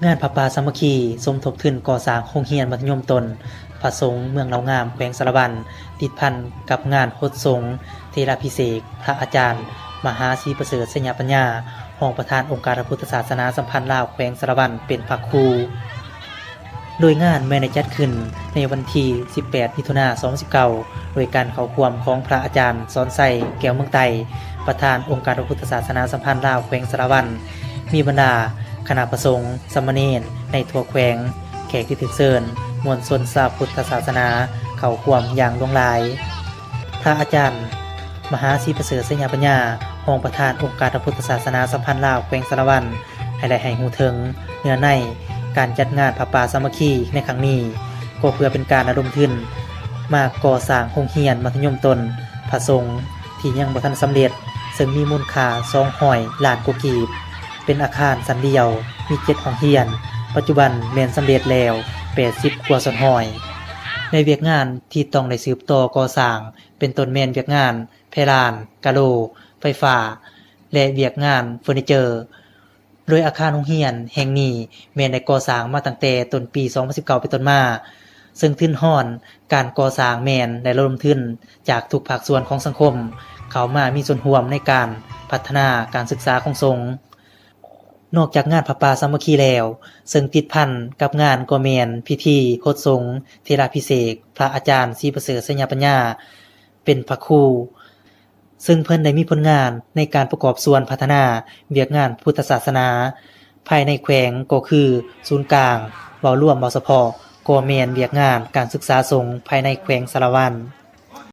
ງານຜ້າປ່າສາມັກຄີສົມທົບທຶນກໍ່ສ້າງໂຮງຮຽນມັດທະຍົມຕົ້ນພະສົງເມືອງເລົ່າງາມ ແຂວງສາລະວັນ ຕິດພັນກັບງານຫົດສົງເຖລາພິເສກພະອາຈານມະຫາສີປະເສີດ ໄຊຍະປັນຍາ ຮອງປະທານອົງການພະພຸດທະສາສະໜາສຳພັນລາວແຂວງສາລະວັນ ເປັນພະຄູ. ໂດຍງານແມ່ນໄດ້ຈັດຂຶ້ນໃນວັນທີສິບແປດ ມິຖຸນາ ສອງພັນສິບເກົ້າ ໂດຍການເຂົ້າຮ່ວມຂອງພະອາຈານສອນໄຊ ແກ້ວເມືອງໃຕ້ ປະທານອົງການພະພຸດທະສາສະໜາສຳພັນລາວແຂວງສາລະວັນ, ມີບັນດາຄະນະພະສົງ, ສາມະເນນໃນທົ່ວແຂວງ, ແຂກທີ່ຖືກເຊີນ, ມວນຊົນຊາວພຸດທະສາສະໜາເຂົ້າຮ່ວມຢ່າງຫຼວງຫຼາຍ. ພະອາຈານມະຫາສີປະເສີດ ໄຊຍະປັນຍາ ຮອງປະທານອົງການພະພຸດທະສາສະໜາສຳພັນລາວແຂວງສາລະວັນ ໃຫ້ໄດ້ໃຫ້ຮູ້ເຖິງເນື້ອໃນການຈັດງານຜ້າປ່າສາມັກຄີໃນຄັ້ງນີ້ ກໍເພື່ອເປັນການລະດົມທຶນມາກໍ່ສ້າງໂຮງຮຽນມັດທະຍົມຕົ້ນພະສົງທີ່ຍັງບໍ່ທັນສຳເລັດ, ເຊິ່ງມີມູນຄ່າສອງຮ້ອຍລ້ານກວ່າກີບ, ເປັນອາຄານຊັ້ນດຽວ, ມີເຈັດຫ້ອງຮຽນ, ປັດຈຸບັນແມ່ນສຳເລັດແລ້ວແປດສິບກວ່າສ່ວນຮ້ອຍ. ໃນວຽກງານທີ່ຕ້ອງໄດ້ສືບຕໍ່ກໍ່ສ້າງ ເປັນຕົ້ນແມ່ນວຽກງານແພລານ, ກາໂລ, ໄຟຟ້າ ແລະ ວຽກງານເຟີນີເຈີ. ໂດຍອາຄານໂຮງຮຽນແຫ່ງນີ້ແມ່ນໄດ້ກໍ່ສ້າງມາຕັ້ງແຕ່ຕົ້ນປີສອງພັນສິບເກົ້າເປັນຕົ້ນມາ, ເຊິ່ງທຶນຮອນການກໍ່ສ້າງແມ່ນໄດ້ລະດົມທຶນຈາກທຸກພາກສ່ວນຂອງສັງຄົມເຂົ້າມາມີສ່ວນຮ່ວມໃນການພັດທະນາການສຶກສາຂອງສົງ. ນອກຈາກງານຜ້າປ່າສາມັກຄີແລ້ວ, ເຊິ່ງຕິດພັນກັບງານກໍແມ່ນພິທີຫົດສົງເຖລາພິເສກພະອາຈານສີປະເສີດ ໄຊຍະປັນຍາ ເປັນພະຄູ, ເຊິ່ງເພິ່ນໄດ້ມີຜົນງານໃນການປະກອບສ່ວນພັດທະນາວຽກງານພຸດທະສາສະໜາພາຍໃນແຂວງ ກໍຄືສູນກາງ, ເວົ້າລວມເວົ້າສະເພາະ ກໍແມ່ນວຽກງານການສຶກສາສົງພາຍໃນແຂວງສາລະວັນ.